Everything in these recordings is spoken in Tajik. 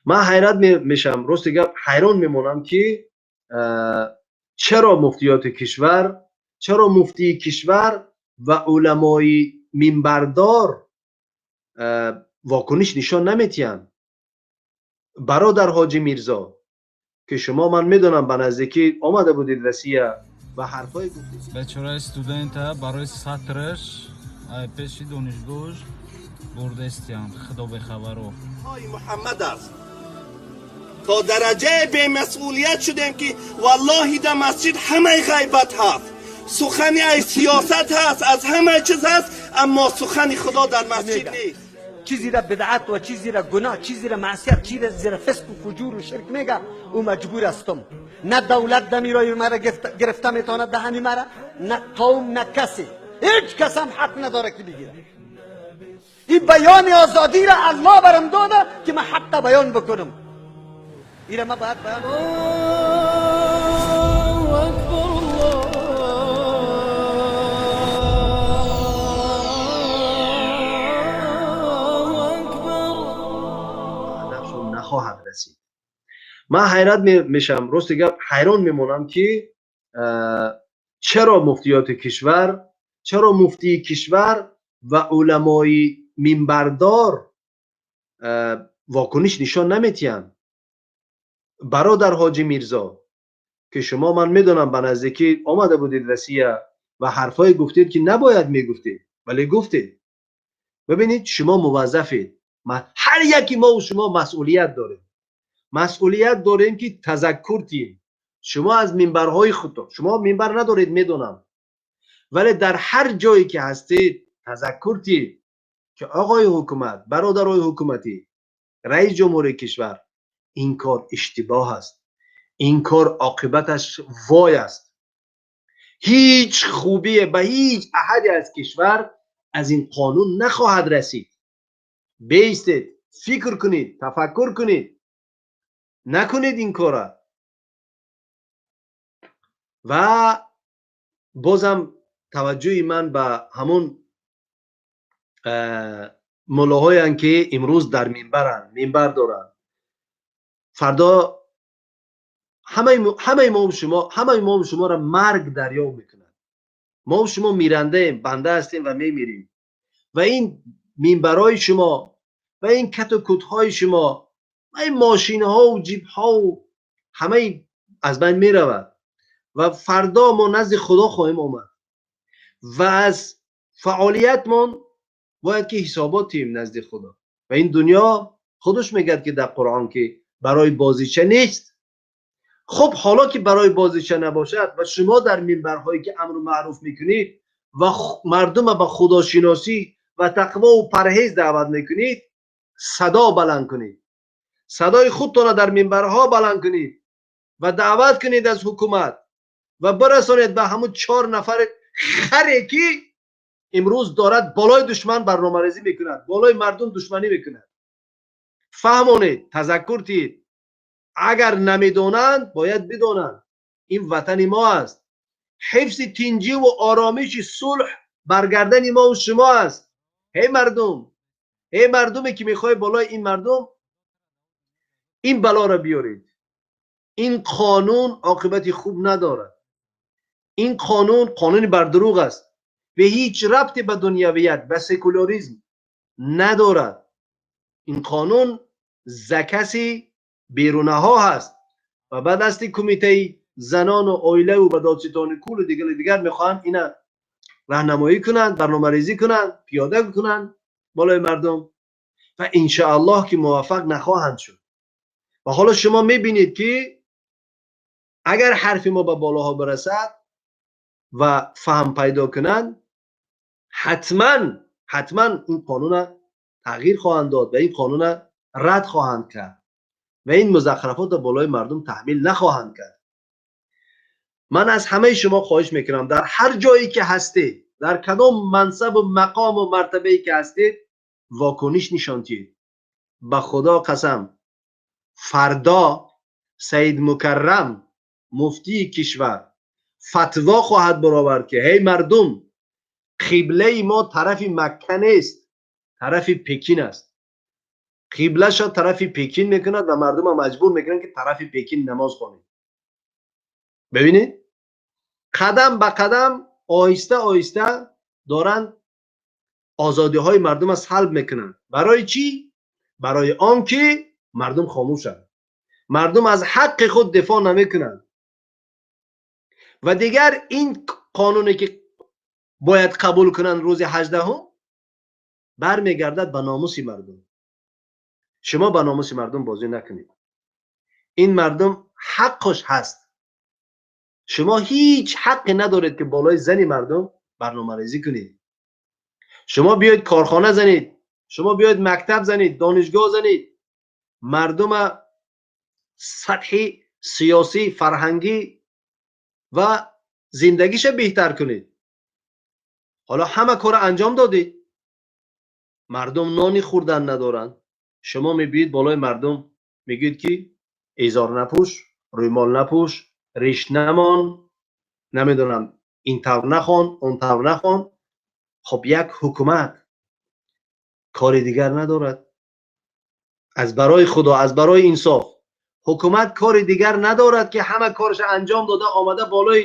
Ман ҳайрат мешавам, рости гап, ҳайрон мемонам, ки чаро муфтиёти кишвар, чаро муфтии кишвар ва уламои минбардор вокуниш нишон наметиҳанд. Бародар Ҳоҷӣ Мирзо, ки шумо, ман медонам, ба наздикӣ омада будед Россия ва ҳарфҳое гуфтед. Бечораи студента барои сатраш ай пеши донишгоҳш бурдестиян, худо бехабаро. Муҳаммад аст. То дараҷаи бемасъулият шудем, ки валлоҳи, дар масҷид ҳамаи ғайбат ҳаст, сухани ай сиёсат ҳаст, аз ҳама чиз ҳаст, аммо сухани Худо дар масҷид нест. چیزی را بدعت و چیزی را گناه، چیزی را معصیت، چیزی را فسق و فجور و شرک میگه، او مجبور هستم. نه دولت دمیرای مرا گرفته میتواند دهنی مرا، نه قوم، نه کسی. هیچ کس هم حق نداره که بگیره. این بیان آزادی را الله برم داده که من حق بیان بکنم. این ما باید بیان. الله أكبر، الله أكبر. ҳадафшон нахоҳад расид. Ман ҳайрат мешавам, рости гап, ҳайрон мемонам, ки чаро муфтиёти кишвар, чаро муфтии кишвар ва уламои минбардор вокуниш нишон наметиҳанд. Бародар Ҳоҷӣ Мирзо, ки шумо, ман медонам, ба наздикӣ омада будед Россия ва ҳарфҳое гуфтед, ки набояд мегуфтед, вале гуфтед. Бибинед, шумо муваззафед, ҳар яки мову шумо масъулият дорем, масъулият дорем, ки тазаккур тием. Шумо аз минбарҳои худтон, шумо минбар надоред, медонам, вале дар ҳар ҷое ки ҳастед, тазаккур тиед, ки оғои ҳукумат, бародарои ҳукуматӣ, раис ҷумҳури кишвар, ин кор иштибоҳ аст, ин кор оқибаташ вой аст. Ҳеҷ хубие ба ҳеҷ аҳаде аз кишвар аз ин қонун нахоҳад расид. Бистед, фикр кунед, тафаккур кунед, накунед ин кора. Ва бозам таваҷҷӯҳи ман ба ҳамон муллоҳоянд, ки имрӯз дар минбаранд, минбар доранд. Фардо ҳамаи мову шумо, ҳамаи мову шуморо марг дарёб мекунад. Мову шумо мирандаем, банда ҳастем ва мемирем. Ва ин минбарҳои шумо ва ин кату кутҳои шумо ва ин мошинҳову ҷипҳову ҳамаи аз байн меравад. Ва фардо мо назди Худо хоҳем омад ва аз фаъолиятмон бояд ки ҳисобот тиҳем назди Худо. Ва ин дунё, худаш мегӯяд, ки дар Қуръон, ки барои бозича нест. Хуб, ҳоло ки барои бозича набошад ва шумо дар минбарҳое ки амру маъруф мекунед ва мардума ба худошиносӣ ва тақвову парҳез даъват мекунед, садо баланд кунед, садои худтонро дар минбарҳо баланд кунед ва даъват кунед аз ҳукумат ва бирасонед ба ҳамун чор нафари харе, ки имрӯз дорад болои душман барномарезӣ мекунад, болои мардум душманӣ мекунад. Фаҳмонед, тазаккур тиҳед. Агар намедонанд, бояд бидонанд: ин ватани мо аст, ҳифзи тинҷиву оромиши сулҳ бар гардани мову шумо аст. Ҳей мардум, ҳей мардуме, ки мехоҳед болои ин мардум ин балоро биёред, ин қонун оқибати хуб надорад. Ин қонун қонуни бардурӯғ аст ва ҳеҷ рабте ба дунявият, ба секуляризм надорад. Ин қонун закаси берунаҳо ҳаст ва ба дасти кумитаи занону оилаву ба додситони кулу дигару дигар мехоҳанд ина раҳнамоӣ кунанд, барномарезӣ кунанд, пиёда кунанд болои мардум ва иншоаллоҳ, ки муваффақ нахоҳанд шуд. Ва ҳоло шумо мебинед, ки агар ҳарфи мо ба болоҳо бирасад ва фаҳм пайдо кунанд, ҳатман, ҳатман ин қонуна тағйир хоҳанд дод ва ин қонуна рад хоҳанд кард ва ин музахрафотро болои мардум таҳмил нахоҳанд кард. Ман аз ҳамаи шумо хоҳиш мекунам, дар ҳар ҷое ки ҳастед, дар кадом мансабу мақому мартабае ки ҳастед, вокуниш нишон диҳед. Ба Худо қасам, фардо Саид Мукаррам, муфтии кишвар, фатво хоҳад баровард, ки ҳей мардум, қиблаи мо тарафи Макка нест, тарафи Пекин аст. Қиблаша тарафи Пекин мекунад ва мардума маҷбур мекунад, ки тарафи Пекин намоз хонед. Бибинед, қадам ба қадам, оҳиста оҳиста доранд озодиҳои мардума салб мекунанд. Барои чӣ? Барои он ки мардум хомӯшанд, мардум аз ҳаққи худ дифоъ намекунанд. Ва дигар ин қонуне ки бояд қабул кунанд рӯзи 18-ум, бармегардад ба номуси мардум. Шумо ба номуси мардум бозӣ накунед. Ин мардум ҳаққаш ҳаст. Шумо ҳеҷ ҳаққе надоред, ки болои зани мардум барномарезӣ кунед. Шумо биёед корхона занед, шумо биёед мактаб занед, донишгоҳ занед, мардума сатҳи сиёсӣ, фарҳангӣ ва зиндагиша беҳтар кунед. Ҳоло ҳама корро анҷом додед, мардум нони хӯрдан надоранд. Шумо мебиёед болои мардум мегӯед, ки эзор напӯш, рӯймол напӯш, риш намон, намедонам, ин тавр нахон, он тавр нахон. Хоб, як ҳукумат кори дигар надорад? Аз барои Худо, аз барои инсоф, ҳукумат кори дигар надорад, ки ҳама корша анҷом дода, омада болои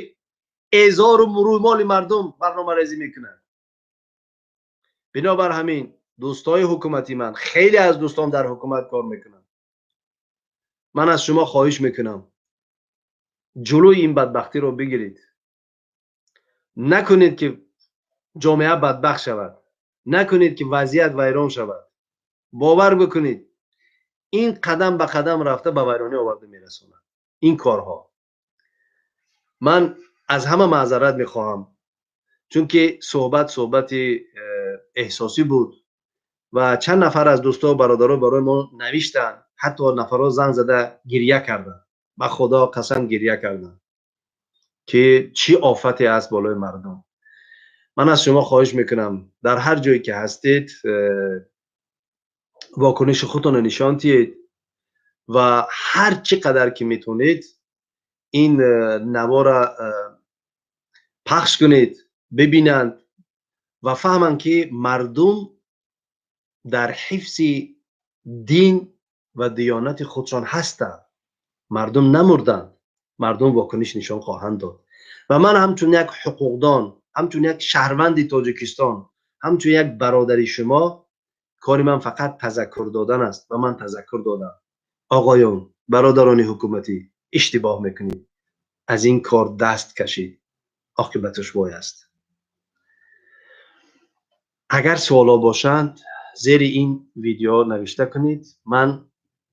эзору рӯймоли мардум барномарезӣ мекунад? Бинобар ҳамин, дӯстои ҳукумати ман, хеле аз дӯстон дар ҳукумат кор мекунанд, ман аз шумо хоҳиш мекунам, ҷулӯи ин бадбахтиро бигиред. Накунед, ки ҷомеа бадбахт шавад, накунед, ки вазъият вайрон шавад. Бовар бикунед, ин қадам ба қадам рафта ба вайронӣ оварда мерасонад ин корҳо. Ман аз ҳама маъзарат мехоҳам, чунки суҳбат суҳбати эҳсосӣ буд ва чанд нафар аз дӯстову бародаро барои мо навиштанд, ҳатто нафарҳо занг зада гирья карданд, ба Худо қасам, гирья карданд, ки чӣ офате аст болои мардум. Ман аз шумо хоҳиш мекунам, дар ҳар ҷое ки ҳастед, вокуниши худтонро нишон диҳед ва ҳар чӣ қадар ки метавонед, ин навора пахш кунед, бибинанд ва фаҳманд, ки мардум дар ҳифзи дин ва диёнати худшон ҳастанд. Мардум намурданд, мардум вокуниш нишон хоҳанд дод. Ва ман ҳамчун як ҳуқуқдон, ҳамчун як шаҳрванди Тоҷикистон, ҳамчун як бародари шумо, кори ман фақат тазаккур додан аст ва ман тазаккур додам. Оғоён, бародарони ҳукуматӣ, иштибоҳ мекунед, аз ин кор даст кашид, оқибаташ вой аст. Агар суолҳо бошанд, зери ин видео навишта кунед, ман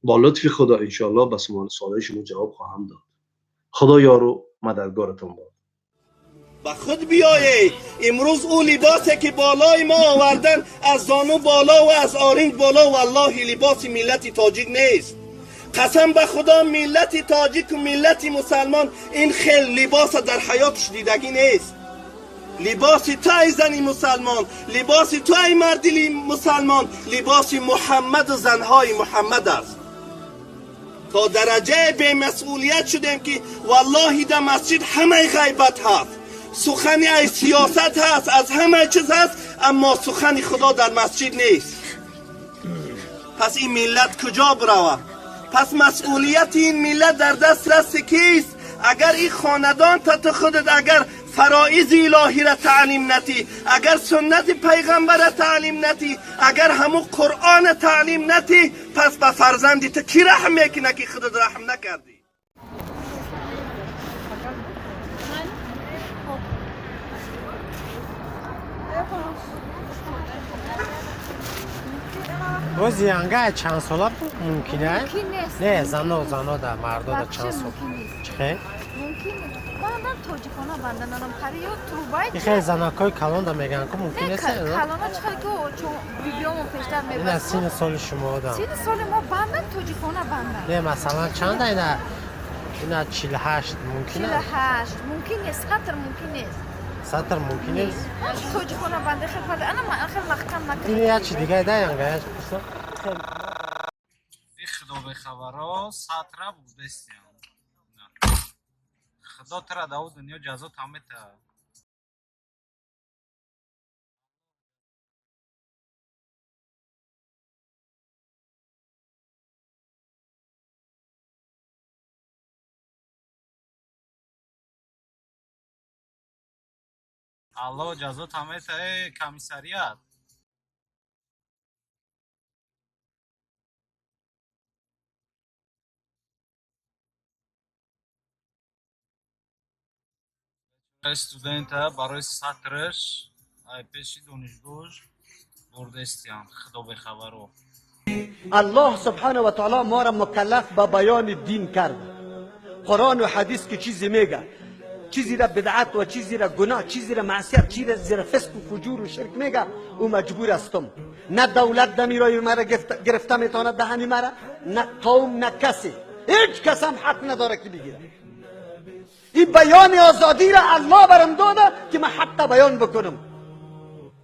бо лутфи Худо, иншоалло, ба суолҳои шумо ҷавоб хоҳам дод. Худо ёру мададгоратон бод. Ба худ биёед. Имрӯз ӯ либосе ки болои мо овардан, аз зону боло ва аз оринҷ боло, валлоҳи, либоси миллати тоҷик нест. Қасам ба Худо, миллати тоҷику миллати мусалмон ин хел либоса дар ҳаётш дидагӣ нест. Либоси ту, ай зани мусалмон, либоси ту, ай марди мусалмон, либоси Муҳаммаду занҳои Муҳаммад аст. То дараҷаи бемасъулият шудем, ки валлоҳи, дар масҷид ҳамаи ғайбат ҳаст, сухани ай сиёсат ҳаст, аз ҳама чиз ҳаст, аммо сухани Худо дар масҷид нест. Пас ин миллат куҷо биравад? Пас масъулияти ин миллат дар даст расти кист? Агар ин хонадон та ту худат агар фароизи илоҳира таълим натӣ, агар суннати пайғамбара таълим натӣ, агар ҳамун Қуръона таълим натӣ, пас ба фарзанди ту кӣ раҳм мекуна, ки худат раҳм накардӣ? Боз янга чанд сола мумкин а? Мумкин нест. Не, зано да, мардо да чанд Вообще сол? Мумкин нест. Чихе? Мумкин нест. Ман тоҷикона банда нанам хари ё трубай. Ихе занакҳои калон да мегӯянд, ку мумкин Не, нест? Калона чихел ки чун бибиёмон пештар Ина мебаст. синни соли шумо одам. Сини соли мо бандан, тоҷикона бандан. Не, масалан, чанда ина 48 мумкин аст? 48 мумкин нест, сатр мумкин нест. Сатр мумкин нест? Ман тоҷикона банда хел парда ана ман хел маҳкам Ин накард. як чи дига да, янга як пурсам. Ин худо бехабаро сатра бурдестиям. Худо тара даву дунё ҷазо тамета. Алло, ҷазо тамета, э, комиссариат. Студента барои сатраш ай пеши донишгоҳ бурдестиян, худо бехабаро. الله سبحانه و تعالی ما را مکلف به بیان دین کرد. قرآن و حدیث که چیزی میگه، چیزی را بدعت و چیزی را گناه، چیزی را معصیت، چیزی را فسق و فجور و شرک میگه، او مجبور هستم. نه دولت دمیرای مرا گرفته میتواند دهنی مرا، نه قوم، نه کسی، هیچ کس هم حق نداره که بگیره. این بیان آزادی را الله برم داده که من حق بیان بکنم.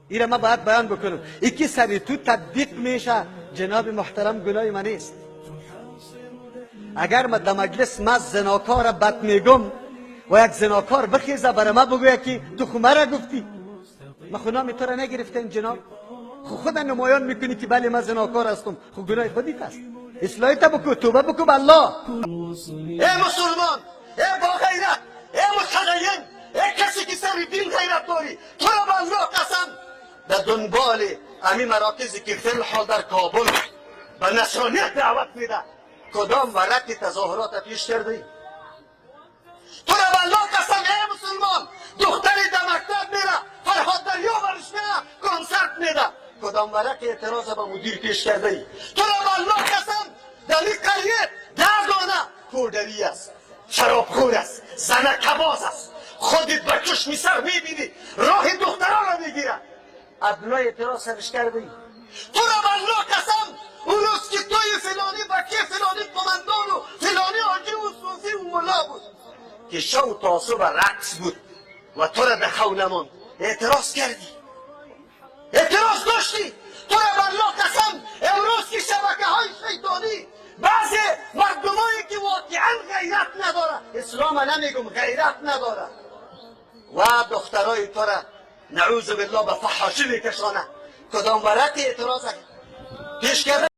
این را من باید بیان بکنم. این که سر تو تطبیق میشه جناب محترم گناه من نیست. اگر من در مجلس من زناکار بد میگم و یک زناکار بخیزه برای من بگویه که تو خو مرا گفتی، من خو نام تو را نگرفتم جناب، خو خود نمایان میکنی که بله من زناکار هستم، خو گناه خودت است. اصلاح تا بکو، توبه بکو به الله. ای مسلمان، ای با غیرت، ای متدین، ای کسی که سر دین غیرت داری، تو را به الله قسم، در دنبال امی مراکزی که فی الحال در کابل به نصرانیت دعوت میده، کدام ورق تظاهرات پیش کرده؟ تو را به الله قسم ای مسلمان، دختری در مکتب میره، فرهاد دریا برش میره، کنسرت میده، کدام ورق اعتراض به مدیر پیش کرده ای؟ تو را به الله قسم، در این قریه 10 دانه کوردری است، شرابخور است، زنکباز است، خودت به چشم سر میبینی، راه دختران را میگیره، عبدالله اعتراض سرش کرده ای؟ تو را به الله قسم، اون روز که توی فلانی بکی فلانی قمندان و فلانی حاجی و صوفی و ملا بود که شو تا صبح رقص بود و تو را به خو نماند، اعتراض کردی، اعتراض داشتی. تو را به الله قسم، امروز که شبکه های شیطانی بعضی مردمایی که واقعا غیرت نداره، اسلام نمیگم، غیرت نداره، و دخترای تو را نعوذ بالله به فحاشی میکشانه، کدام ورق اعتراض پیش کرده؟